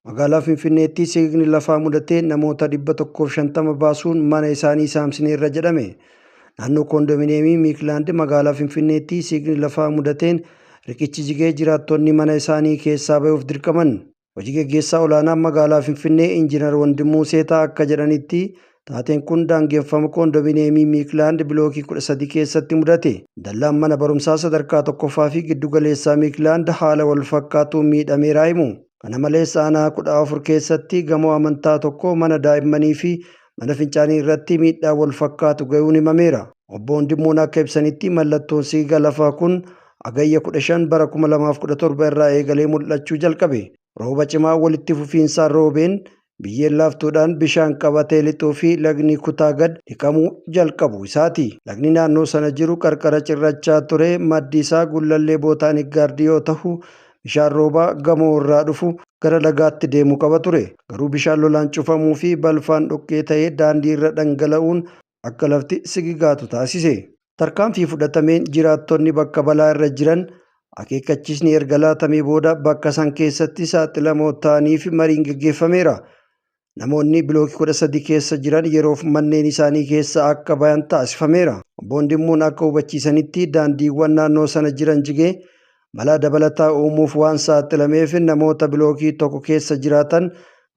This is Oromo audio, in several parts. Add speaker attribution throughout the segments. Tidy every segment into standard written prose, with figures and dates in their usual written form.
Speaker 1: Magaalaa Finfinneetti sigigni lafaa mudatee namoota 150 baasuun mana isaanii saamsineerra jedhame. Naannoo koondominiyeemii Miikilaand magaalaa Finfinneetti sigigni lafaa mudateen riqichi jigee jiraattonni mana isaanii keessaa bahuuf dirqaman. Hojii geggeessaa olaanaan magaalaa Finfinnee Injiinar Wandimuu Seetaa akka jedhanitti taateen kun daangeffama koondominiyeemii Miikilaand bilookii 13 keessatti mudate. Dallaan mana barumsaa sadarkaa tokkoffaa fi giddu galeessaa Miikilaand haala wal fakkaatuun miidhameeraa himu. Kana malees aanaa 14 keessatti gamoo amantaa tokko mana daa'immanii fi mana fincaanii irratti miidhaa wal fakkaatu ga'uun himameera. Obbo Wandimmuun akka ibsanitti mallattoon sigiga lafaa kun Hagayya 15 bara 2017 irraa eegalee mul'achuu jalqabe. Rooba cimaa walitti fufiinsaan roobeen biyyeen laaftuudhaan bishaan qabatee lixuu fi lagni kutaa gad dhiqamuu jalqabu isaati. Lagni naannoo sana jiru qarqara cirrachaa ture maddi isaa Gullallee Bootaanik Gaardii yoo tahu bishaan roobaa gamoo irraa dhufu gara lagaatti deemu qaba ture. Garuu bishaan lolaan cufamuu fi balfaan dhoqqee ta'ee daandii irra dhangala'uun akka lafti sigigaatu taasise. Tarkaanfii fudhatameen jiraattonni bakka balaa irra jiran akeekkachiisni erga laatamee booda bakka san keessatti saaxilamoo ta'aniif mariin geggeeffameera. Namoonni bilookii 13 keessa jiran yeroof manneen isaanii keessa akka bayan taasifameera. Obbo Wandimmuun akka hubachiisanitti daandiiwwan naannoo sana jiran jigee balaa dabalataa uumuuf waan saaxilameef namoota bilookii tokko keessa jiraatan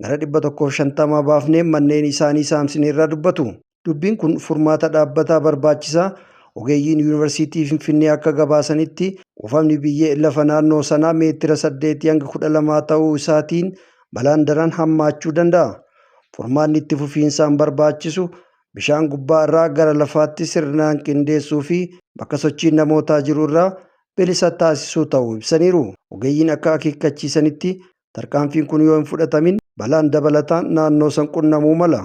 Speaker 1: gara 150 baafnee manneen isaanii saamsineerraa dubbatu. Dubbiin kun furmaata dhaabbataa barbaachisa. Ogeeyyiin Yuunivarsiitii Finfinnee akka gabaasanitti kuufamni biyyee lafa naannoo sanaa meetira 8 hanga 12 ta'uu isaatiin balaan daran hammaachuu danda'a. Furmaanni itti fufiinsaan barbaachisu bishaan gubbaa irraa gara lafaatti sirnaan qindeessuu fi bakka sochiin namootaa jiru irraa bilisa taasisuu ta'uu ibsaniiru. Ogeeyyiin akka akeekkachiisanitti tarkaanfiin kun yoo hin fudhatamin balaan dabalataan naannoo san qunnamuu mala.